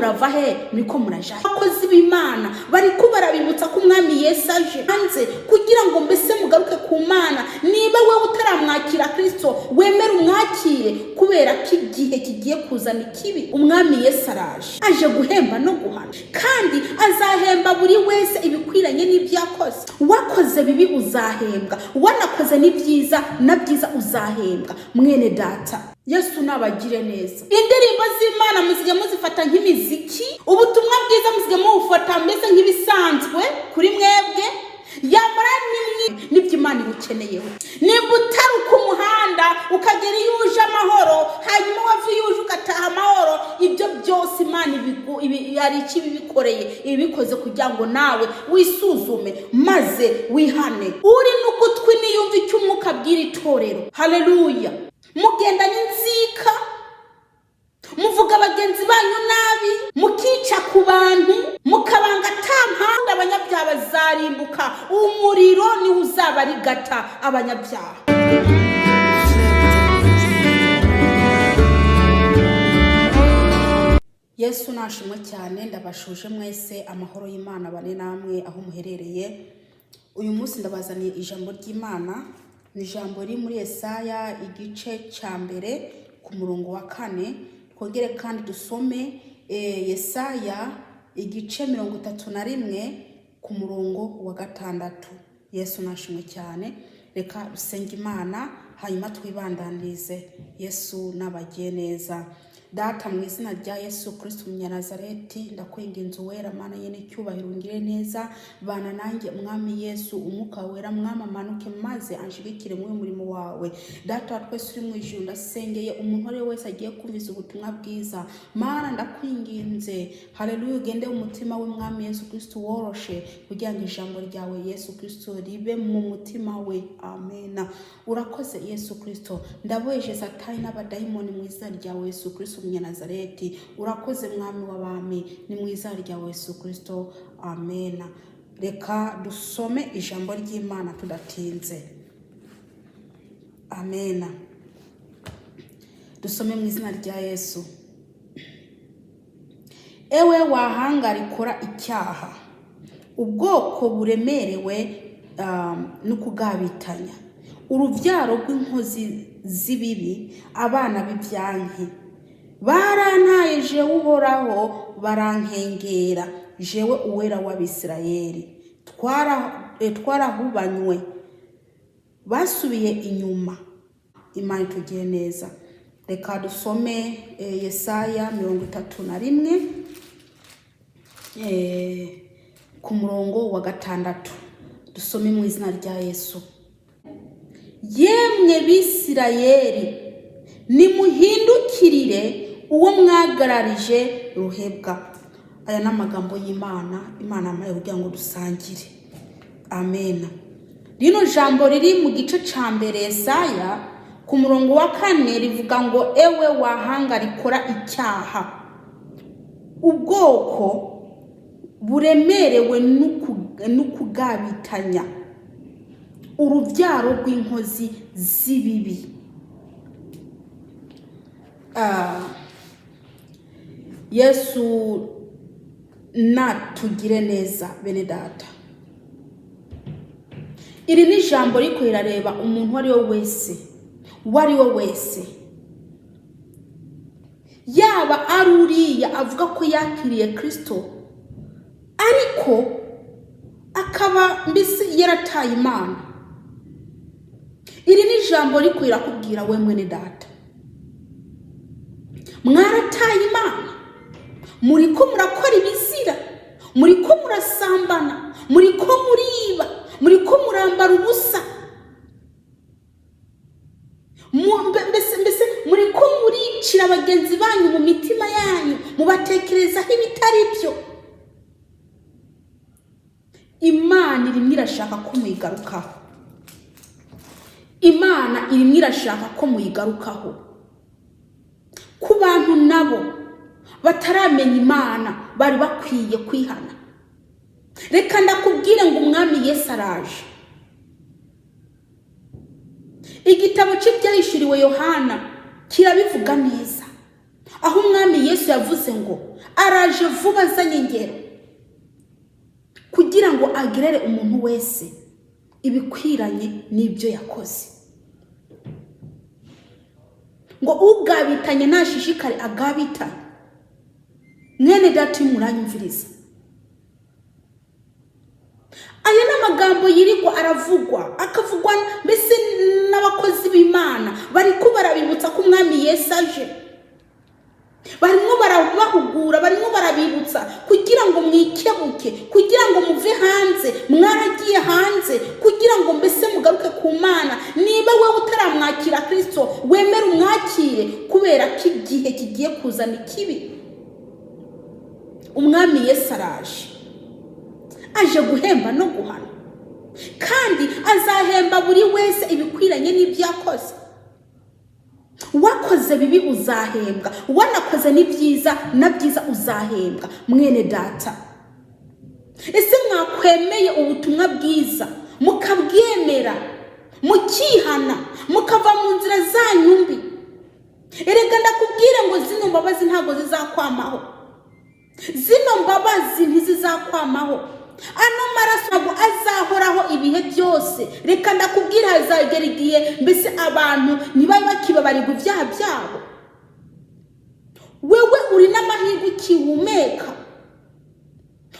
Murava he? Muriko muraja he? Abakozi b'Imana bariko barabibutsa ko Umwami Yesu aje hanze kugira ngo mbese mugaruke ku Mana. Niba wowe utaramwakira Kristo, wemere umwakire, kubera ko igihe kigiye kuzana ikibi. Umwami Yesu araje, aje guhemba no guhana, kandi azahemba buri wese ibikwiranye n'ibyo yakoze. Wakoze bibi uzahembwa, wanakoze n'ibyiza na byiza uzahembwa. Mwene data, Yesu nabagire neza. Indirimbo z'Imana muzijya muzifata nk'imiziki, ubutumwa bwiza muzijya mubufata mbese nk'ibisanzwe kuri mwebwe, yamara nimwe nibyo Imana ibukeneyeho. Nimba utaruka umuhanda ukagera iyo uje amahoro, hanyuma wava iyo uje ugataha amahoro, ibyo byose Imana hari icyo ibibikoreye. Ibikoze kugira ngo nawe wisuzume maze wihane. Uri n'ugutwi niyumva icyo Umwuka abwira itorero. Haleluya! Mugenda n'inzika, muvuga bagenzi banyu nabi, mukica ku bantu, mukabanga ata mpande. Abanyabyaha bazarimbuka, umuriro niwo uzabarigata abanyabyaha. Yesu nashimwe cyane. Ndabashuje mwese, amahoro y'Imana bane namwe aho muherereye. Uyu munsi ndabazaniye ijambo ry'Imana. Ni ijambo riri muri Yesaya igice cya 1 ku murongo wa 4. Twongere kandi dusome Yesaya igice 31 ku murongo wa 6. Yesu nashimwe cyane. Reka dusenge Imana, hanyuma twibandanirize. Yesu nabagiye neza. Data, mu izina rya Yesu Kristo Umunyanazareti, ndakwinginze, Uwera Mana ye n'icyubahiro, ungire neza, bana nanjye. Mwami Yesu, Umwuka Wera, Mwami, amanuke maze anshigikire muri uyu murimo wawe. Data wa twese uri mu ijuru, ndasengeye umuntu uwo ari we wese agiye kumvise ubutumwa bwiza. Mana, ndakwinginze, haleluya, ugende umutima we, Mwami Yesu Kristo, woroshe kugira ngo ijambo ryawe Yesu Kristo ribe mu mutima we. Amena. Urakoze Yesu Kristo. Ndaboheje Satani n'abadayimoni mu izina ryawe Yesu Kristo Umunyanazareti. Urakoze Mwami w'abami, ni mu izina ryawe Yesu Kristo, amena. Reka dusome ijambo ry'Imana tudatinze. Amena. Dusome mu izina rya Yesu. Ewe wahanga rikora icyaha, ubwoko buremerewe no kugabitanya, urubyaro rw'inkozi z'ibibi, abana b'ibyanke, barantaye jewe Uhoraho, barankengera jewe Uwera w'Abisirayeli. Twarahubanywe, basubiye inyuma. Imana itugire neza. Reka dusome Yesaya 31 ku murongo wa 6. Dusome mu izina rya Yesu. Yemwe Bisirayeli, nimuhindukirire uwo mwagararije ruhebwa. Aya ni amagambo y'Imana, Imana yampaye kugira ngo dusangire. Amena. Rino jambo riri mu gice ca 1 Yesaya ku murongo wa 4 rivuga ngo: "Ewe wahanga rikora icyaha, ubwoko buremerewe n'ukugabitanya, urubyaro rw'inkozi z'ibibi." Yesu natugire neza. Bene data, iri ni ijambo riko rirareba umuntu uwo ari we wese, uwo ari we wese, yaba ari uriya avuga ko yakiriye Kirisito ariko akaba mbese yarataye Imana. Iri ni ijambo riko rirakubwira we mwene data: mwarataye Imana, muri ko murakora ibizira, muri ko murasambana, muri ko muriba, muri ko murambara ubusa, mbese muri ko muricira bagenzi banyu mu mitima yanyu, mubatekerezaho ibitari byo. Imana irimo irashaka ko muyigarukaho. Imana irimo irashaka ko muyigarukaho. Ku bantu nabo bataramenya Imana, bari bakwiye kwihana. Reka ndakubwire ngo Umwami Yesu araje. Igitabo cy'Ibyahishuriwe Yohana kirabivuga neza, aho Umwami Yesu yavuze ngo Araje vuba azanye ingero kugira ngo agerere umuntu wese ibikwiranye n'ibyo yakoze. Ngo ugabitanye ntashishikare agabitanye. Mwene data, muranyumviriza? Aya ni amagambo yirirwa aravugwa, akavugwa mbese n'abakozi b'Imana. Bari ko barabibutsa ko Umwami Yesu aje. Barimo barabahugura, barimo barabibutsa kugira ngo mwikebuke, kugira ngo muve hanze, mwaragiye hanze, kugira ngo mbese mugaruke ku Mana. Niba wowe utaramwakira Kirisito, wemere umwakire, kubera ko igihe kigiye kuzana ikibi. Umwami Yesu araje, aje guhemba no guhana, kandi azahemba buri wese ibikwiranye n'ibyo yakoze. Wakoze bibi uzahembwa, wanakoze n'ibyiza na byiza uzahembwa. Mwene data, ese mwakwemeye ubutumwa bwiza, mukabwemera, mukihana, mukava mu nzira zanyu mbi? Erega ndakubwira ngo zino mbabazi ntabwo zizakwamaho, zino mbabazi ntizizakwamaho. Ano maraso ntabwo azahoraho ibihe byose. Reka ndakubwira, hazagera igihe mbese abantu ntibabe bakibabarirwa ibyaha byabo. Wewe uri n'amahirwe ukihumeka,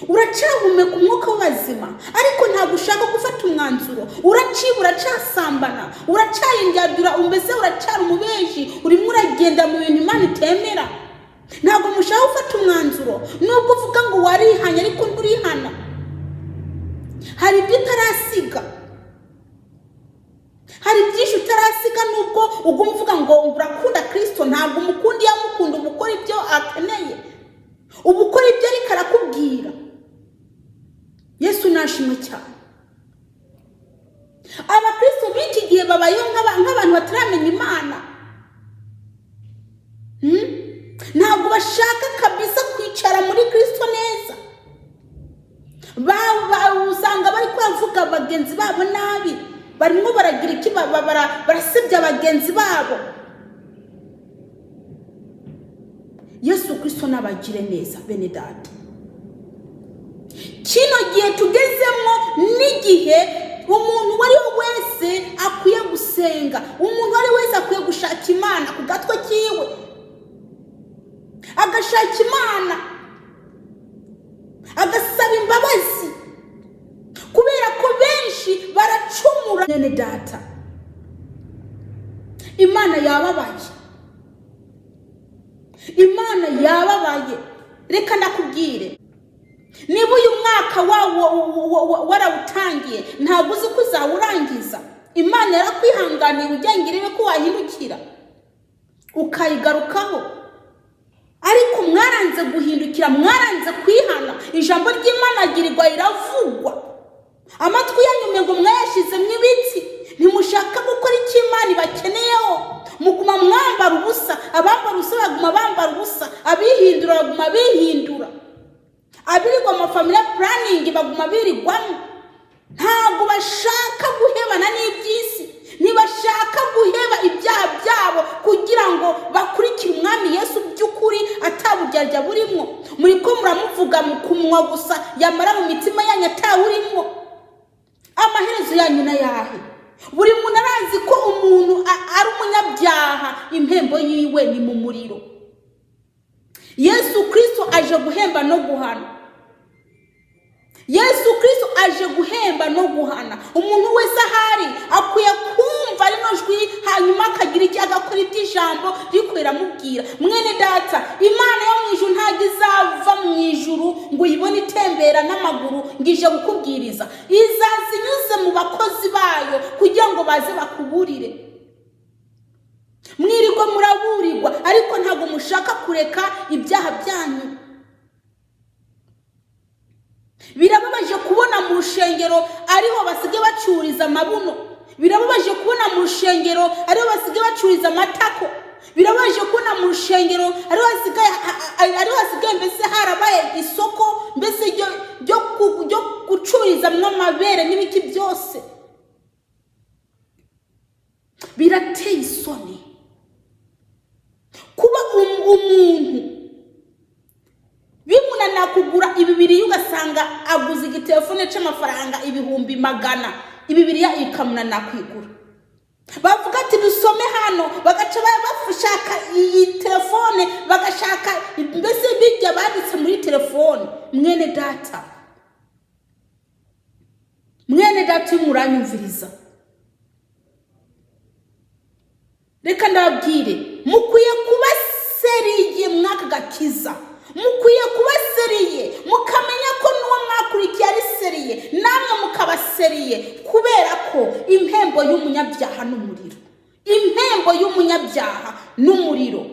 uracyahumeka umwuka w'abazima, ariko ntabwo ushaka gufata umwanzuro. Uraciba, uracyasambana, uracyayindyadura, mbese uracyari umubeji, urimo uragenda mu bintu Imana itemera. Ntabwo mushaka gufata umwanzuro. Nubwo uvuga ngo warihanye, ariko nturihana. Hari ibyo utarasiga, hari byinshi utarasiga. Nubwo uguma uvuga ngo urakunda Kirisito, ntabwo umukunda. Iyo amukunda, uba ukora ibyo akeneye, uba ukora ibyo ariko arakubwira. Yesu nashimwe cyane. Abakristo b'iki gihe babayeho nk'abantu bataramenya Imana. Ntabwo bashaka kabisa kwicara muri Kirisito neza. Usanga bari kubavuga bagenzi babo nabi, barimo baragira iki, barasebya bagenzi babo. Yesu Kirisito nabagire neza. Bene data, kino gihe tugezemo n'igihe umuntu uwo ari we wese akwiye gusenga, umuntu uwo ari we wese akwiye gushaka Imana ku gatwe kiwe, agashaka Imana, agasaba imbabazi, kubera ko benshi baracumura. Mwene data, Imana yababaye, Imana yababaye. Reka ndakubwire, niba uyu mwaka wawo warawutangiye, ntabwo uzi ko uzawurangiza. Imana yarakwihanganiye ugira ngo irebe ko wahindukira ukayigarukaho, ariko mwaranze guhindukira, mwaranze kwihana. Ijambo ry'Imana girirwa riravugwa, amatwi yanyu ngo mwayashyizemo ibitsi. Ntimushaka gukora icyo Imana ibakeneyeho. Muguma mwambara ubusa, abambara ubusa baguma bambara ubusa, abihindura baguma bihindura, abirirwa amafamily planning baguma birirwamo. Ntabwo bashaka guhebana n'iby'isi, ntibashaka guheba ibyaha byabo kugira ngo bakurikire Umwami Yesu by'ukuri, ataburyarya burimo. Muri ko muramuvuga mu kumunwa gusa, yamara mu mitima yanyu atawurimo. Amaherezo yanyu n'ayahe? Buri muntu arazi ko umuntu ari umunyabyaha, impembo yiwe ni mu muriro. Yesu Kirisito aje guhemba no guhana. Yesu Kirisito aje guhemba no guhana. Umuntu wese ahari akwiye kumva rino jwi, hanyuma akagira icyo agakora, iby'ijambo riko riramubwira. Mwene data, Imana yo mu ijuru ntabwo izava mu ijuru ngo uyibone itembera n'amaguru ngo ije gukubwiriza. Izaza inyuze mu bakozi bayo kugira ngo baze bakuburire. Mwirirwa muraburirwa, ariko ntabwo mushaka kureka ibyaha byanyu. Birababaje kubona mu rushengero ariho basigaye bacururiza amabuno. Birababaje kubona mu rushengero ariho basigaye bacururiza amatako. Birababaje kubona mu rushengero ariho hasigaye mbese harabaye isoko mbese ryo gucururizamo amabere n'ibiki byose. Birateye isoni kuba umuntu Ugasanga aguze igitelefone c'amafaranga 100,000, Ibibiriya ikamunanira kwigura. Bavuga ati dusome hano, bagaca bashaka iyi telefone, bagashaka mbese bijya banditse muri telefone. Mwene data, mwene data, iyo muranyumviriza, reka ndababwire, mukwiye kuba sérieux mwaka gakiza, mukwiye kuba sérieux, mukamenya ko n'uwo mwakurikiye ari sérieux, namwe mukaba sérieux, kubera ko impembo y'umunyabyaha n'umuriro, impembo y'umunyabyaha n'umuriro.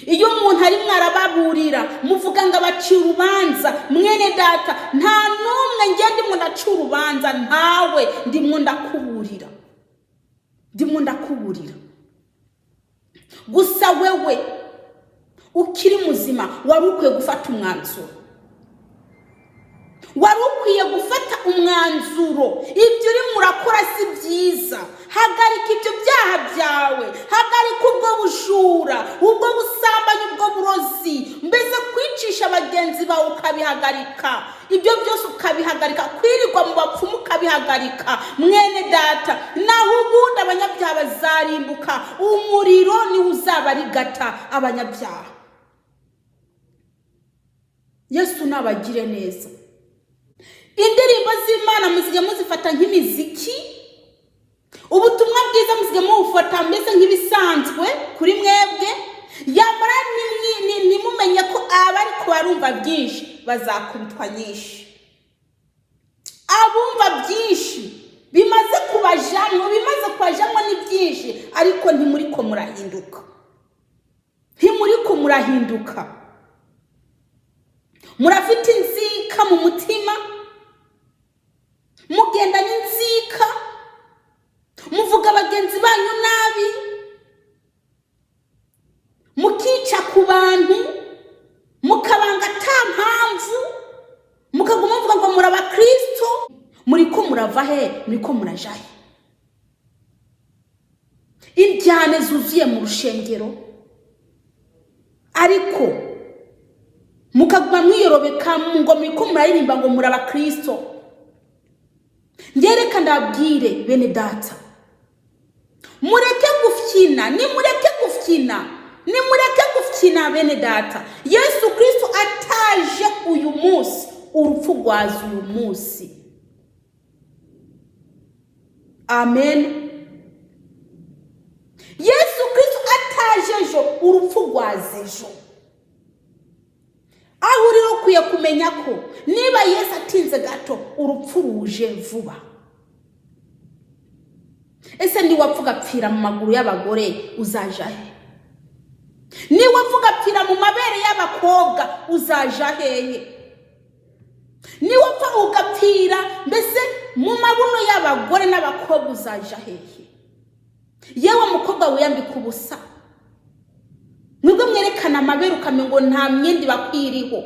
Iyo umuntu arimo arababurira, muvuga ngo abaciye urubanza. Mwene data, nta n'umwe ngiye ndimo ndaca urubanza, ntawe. Ndimo ndakuburira, ndimo ndakuburira gusa. Wewe ukiri muzima, wari ukwiye gufata umwanzuro, wari ukwiye gufata umwanzuro. Ibyo urimo urakora si byiza. Hagarika ibyo byaha byawe, hagarika ubwo bujura, ubwo busambanyi, ubwo burozi, mbese kwicisha bagenzi bawe ukabihagarika, ibyo byose ukabihagarika, kwirirwa mu bapfumu ukabihagarika. Mwene data, naho ubundi abanyabyaha bazarimbuka, umuriro niwo uzabarigata abanyabyaha. Yesu nabagire neza. Indirimbo z'Imana muzijya muzifata nk'imiziki, ubutumwa bwiza muzijya mubufata mbese nk'ibisanzwe kuri mwebwe. Yamara ntimumenye ko abariko barumva byinshi bazakubitwa nyinshi. Abumva byinshi bimaze kubajamwo, bimaze kubajamwo ni byinshi, ariko ntimuriko murahinduka, ntimuriko murahinduka. Murafite inzika mu mutima, mugenda n'inzika, muvuga bagenzi banyu nabi, mukica ku bantu, mukabanga ata mpamvu, mukaguma muvuga ngo muri abakristo. Muriko murava he? Muriko muraja he? Indyane zuzuye mu rushengero, ariko mukaguma mwiyorobeka ngo muriko muraririmba ngo muri abakristo. Ngereka ndabwire bene data, mureke gufyina, nimureke gufyina, nimureke gufyina bene data. Yesu Kristo ataje uyu munsi, urupfu rwaza uyu munsi. Amen. Yesu Kristo ataje ejo, urupfu rwaza ejo. Aho uri ukwiye kumenya ko niba Yesu atinze gato, urupfu ruje vuba. Ese niwapfa ugapfira mu maguru y'abagore, uzaja he? Niwapfa ugapfira mu mabere y'abakobwa, uzaja hehe? Niwapfa ugapfira mbese mu mabuno y'abagore n'abakobwa, uzaja hehe? Yewe mukobwa wiyambika ubusa, mwebwe mwerekana amabere ukamenya ngo nta myenda ibakwiriho,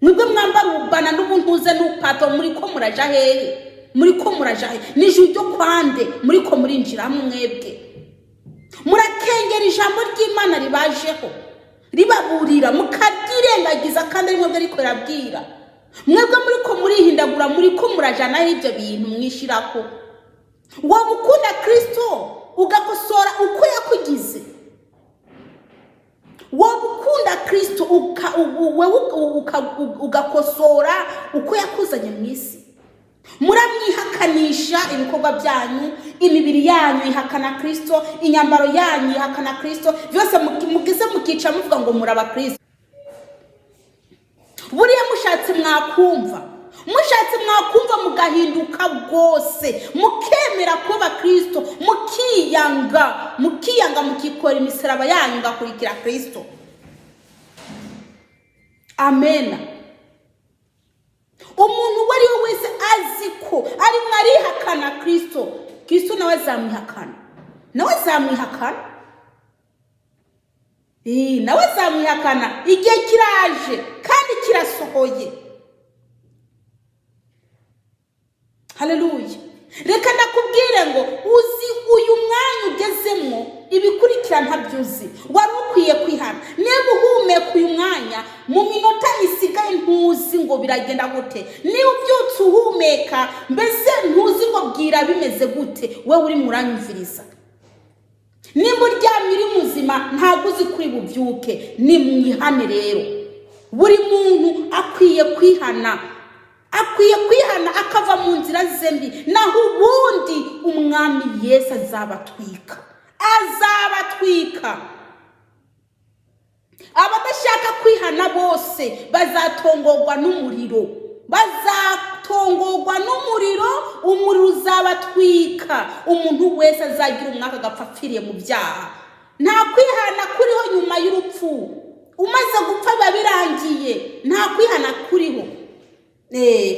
mwebwe mwambara ububana n'ubuntuze n'upato, muri ko muraja hehe? Muri ko muraja hehe? Ni ijuru ryo kwande muri ko murinjiramo? Mwebwe murakengera ijambo ry'Imana ribajeho ribaburira, mukaryirengagiza, kandi ari mwebwe ariko rirabwira. Mwebwe muri ko murihindagura, muri ko murajanaho ibyo bintu mwishirako. Waba ukunda Kristo ugakosora uko yakugize, waba ukunda Kristo ugakosora uko yakuzanye mu isi. Muramwihakanisha ibikorwa byanyu, imibiri yanyu ihakana Kristo, inyambaro yanyu ihakana Kristo, byose mugize mukica muvuga ngo muri abakristo. Buriya mushatse mwakumva, mushatse mwakumva mugahinduka rwose, mukemera kuba abakristo, mukiyanga, mukiyanga, mukikora imisaraba yanyu, mugakurikira Kristo. Amena. Umuntu uwo ari we wese azi ko arimo arihakana Kristo, Kristo nawe azamwihakana, nawe azamwihakana, nawe azamwihakana. Igihe kiraje kandi kirasohoye. Haleluya. Reka ndakubwire ngo uzi uyu mwanya ugezemo, ibikurikira ntabyuzi. Wari ukwiye kwihana. Niba uhumeka, uhumeka uyu mwanya, mu minota isigaye ntuzi ngo biragenda gute. Niba ubyutse uhumeka, mbese ntuzi ngo bwira bimeze gute. Wowe urimo uranyumviriza, nimba uryamye uri muzima, ntabwo uzi kuri bubyuke. Ni mwihane rero. Buri muntu akwiye kwihana, akwiye kwihana akava mu nzira ze mbi, naho ubundi Umwami Yesu azabatwika, azabatwika. Abadashaka kwihana bose bazatongorwa n'umuriro, bazatongorwa n'umuriro, umuriro uzabatwika. Umuntu wese azagira umwaka agapfa apfiriye mu byaha. Nta kwihana kuriho nyuma y'urupfu. Umaze gupfa biba birangiye, nta kwihana kuriho.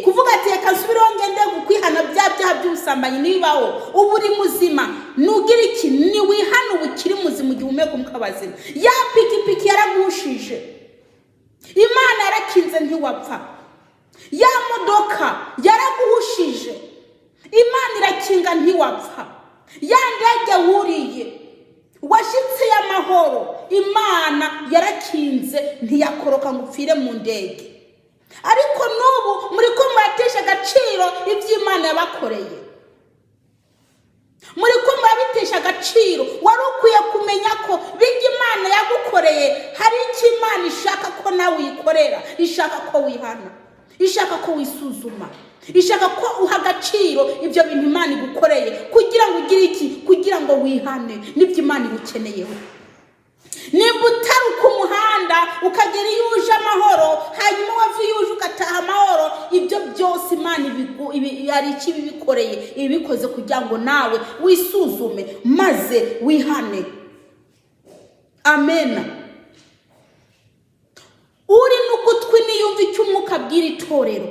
Kuvuga ati: "Reka nsubireho ngende kwihana bya byaha by'ubusambanyi," ntibibaho. Uba uri muzima, nugira iki? Niwihana uba ukiri muzima, igihe uhumeka umwuka w'abazima. Ya pikipiki yaragushije, Imana yarakinze ntiwapfa. Ya modoka yaraguhushije, Imana irakinga ntiwapfa. Ya ndege wuriye washyitse y'amahoro, Imana yarakinze ntiyakoroka ngo upfire mu ndege. Ariko n'ubu muri ko muratesha agaciro ibyo Imana yabakoreye, muri ko murabitesha agaciro. Wari ukwiye kumenya ko bijya Imana yagukoreye, hari icyo Imana ishaka ko nawe uyikorera. Ishaka ko wihana, ishaka ko wisuzuma, ishaka ko uha agaciro ibyo bintu Imana igukoreye, kugira ngo ugire iki? Kugira ngo wihane. Nibyo Imana igukeneyeho. Nimba utaruka umuhanda ukagera iyo uje amahoro, hanyuma wava iyo uje ugataha amahoro, ibyo byose Imana hari icyo ibibikoreye. Ibikoze kugira ngo nawe wisuzume maze wihane. Amena. Uri n'ugutwi niyumve icyo Umwuka abwira itorero.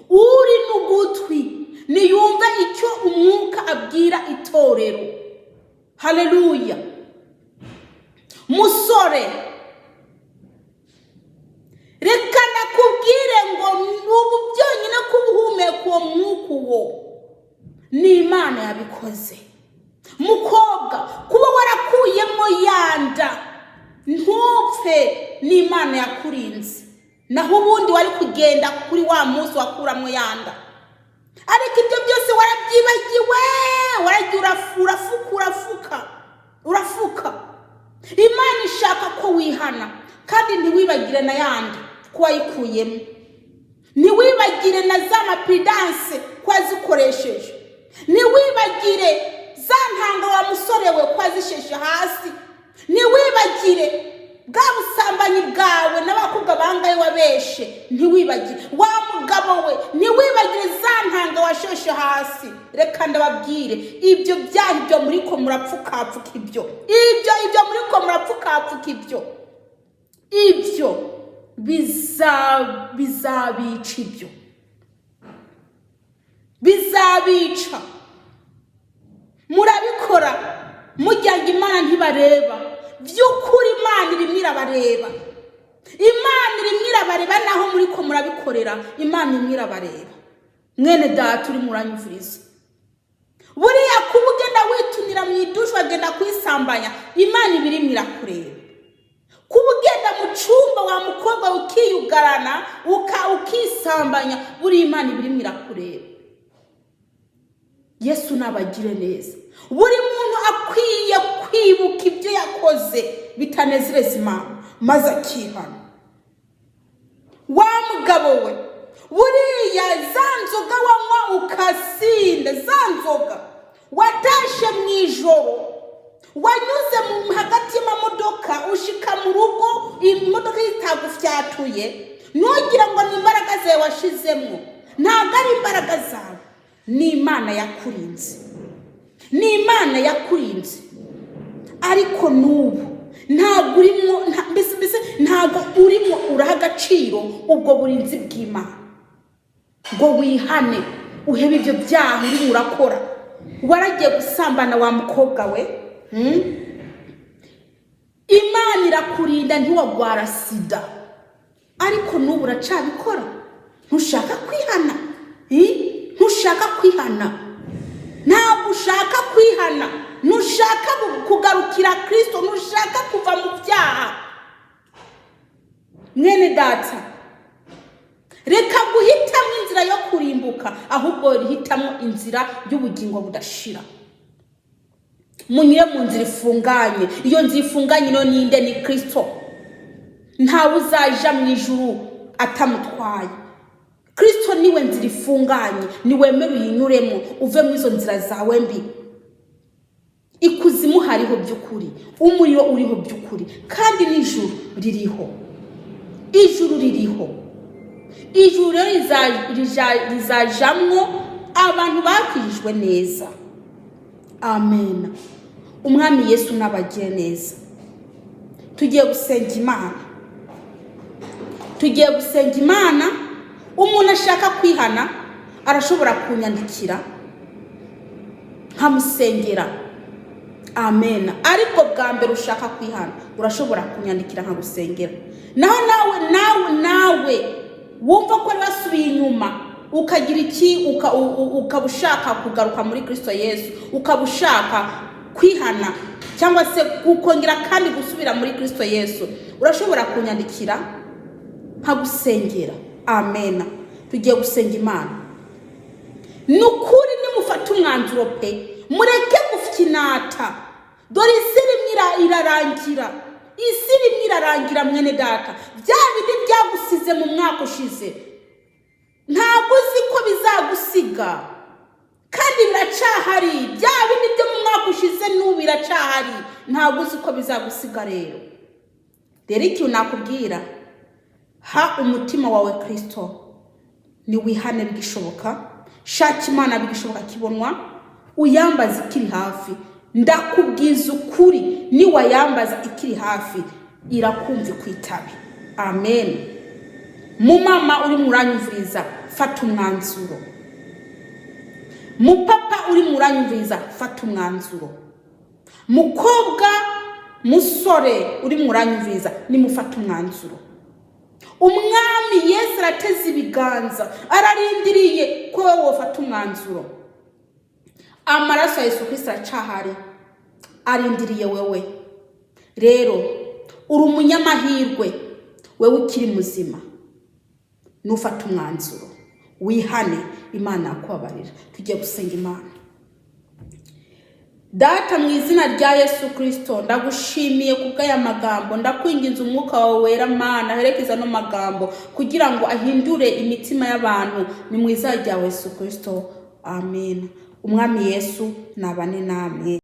Uri n'ugutwi niyumve icyo Umwuka abwira itorero. Haleluya. Musore, reka nakubwire ngo ubu byonyine kuba uhumeka uwo mwuka, uwo ni Imana yabikoze. Mukobwa, kuba warakuyemo yanda ntupfe, ni Imana yakurinze, naho ubundi wari kugenda kuri wa munsi wakuramo yanda. Ariko ibyo byose warabyibagiwe, waragiye urafuka, urafuka, urafuka. Imana ishaka ko wihana, kandi ntiwibagire na yandi ko wayikuyemo, ntiwibagire na za maprudence ko wazikoresheje, ntiwibagire za ntanga, wa musore we, ko wazisheshe hasi, ntiwibagire bwa busambanyi bwawe n'abakobwa bangahe wabeshe, ntiwibagire, wa mugabo we, ntiwibagire za ntanga washeshe hasi. Reka ndababwire, ibyo byaha, ibyo muri ko murapfukapfuka, ibyo muri ko murapfukapfuka, ibyo bizabica, ibyo bizabica. Murabikora mugira ngo Imana ntibareba. By'ukuri Imana irimo irabareba, Imana irimo irabareba naho muri ko murabikorera. Imana irimo irabareba. Mwene Data urimo uranyumviriza, buriya kuba ugenda witunira mu idushe, ukagenda kwisambanya, Imana iba irimo irakureba. Kuba ugenda mu cyumba, wa mukobwa, ukiyugarana, ukisambanya, buriya Imana iba irimo irakureba. Yesu nabagire neza. Buri muntu akwiye kwibuka ibyo yakoze bitanezereza Imana maze akihana. Wa mugabo we, buriya za nzoga wanywa ukasinda, za nzoga watashe mu ijoro, wanyuze mu hagati y'amamodoka ushika mu rugo imodoka zitagufyatuye, ntugire ngo ni imbaraga zawe washizemo. Ntabwo ari imbaraga zawe, ni Imana yakurinze, ni Imana yakurinze. Ariko n'ubu ntabwo urimo mbese ntabwo urimo uraha agaciro ubwo burinzi bw'Imana ngo wihane, uhebe ibyo byaha urimo urakora. Waragiye gusambana, wa mukobwa we, Imana irakurinda ntiwagwara sida, ariko n'ubu uracabikora. Ntushaka kwihana, ntushaka kwihana, ntabwo ushaka kwihana, ntushaka kugarukira Kirisito, ntushaka kuva mu byaha. Mwene data, reka guhitamo inzira yo kurimbuka, ahubwo hitamo inzira y'ubugingo budashira. Munyure mu nzira ifunganye. Iyo nzira ifunganye niyo ninde? Ni Kirisito. Ntawe uzaja mu ijuru atamutwaye. Kirisito niwe nzira ifunganye. Niwemere uyinyuremo, uve muri izo nzira zawe mbi. Ikuzimu hariho by'ukuri, umuriro uriho by'ukuri, kandi n'ijuru ririho. Ijuru ririho. Ijuru rero rizajamwo abantu bakijijwe neza. Amen. Umwami Yesu nabagire neza. Tugiye gusenga Imana, tugiye gusenga Imana. Umuntu ashaka kwihana arashobora kunyandikira nkamusengera. Amen. Ariko bwa mbere ushaka kwihana urashobora kunyandikira nkagusengera. Naho nawe wumva ko wari wasubiye inyuma, ukagira iki, ukaba ushaka kugaruka muri Kirisito Yesu, ukaba ushaka kwihana cyangwa se ukongera kandi gusubira muri Kirisito Yesu, urashobora kunyandikira nkagusengera. Amen. Tugiye gusenga Imana. Ni ukuri, nimufate umwanzuro pe, mureke gufinata. Dore isi rimwe irarangira, isi rimwe irarangira. Mwene data, bya bindi byagusize mu mwaka ushize, ntabwo uzi ko bizagusiga kandi biracahari. Bya bindi byo mu mwaka ushize n'ubu biracahari, ntabwo uzi ko bizagusiga. Rero ikintu nakubwira, ha umutima wawe Kirisito, niwihane bigishoboka, shaka Imana bigishoboka kibonwa, uyambaze ikiri hafi. Ndakubwiza ukuri, niwayambaza ikiri hafi irakumva ikwitabe. Amen. Mumama uri muranyumviriza, fata umwanzuro. Mupapa uri muranyumviriza, fata umwanzuro. Mukobwa, musore uri muranyumviriza, nimufate umwanzuro. Umwami Yesu arateze ibiganza, ararindiriye ko wowe wafata umwanzuro. Amaraso ya Yesu Kirisito aracahari, arindiriye wewe. Rero uri umunyamahirwe wewe ukiri muzima. Nufata umwanzuro wihane, Imana yakubabarira. Tugiye gusenga Imana. Data, mu izina rya Yesu Kirisito, ndagushimiye kubw'aya magambo. Ndakwinginze umwuka wawe wera, Mana, aherekeza ano magambo kugira ngo ahindure imitima y'abantu. Ni mu izina rya Yesu Kirisito, amen. Umwami Yesu nabane namwe.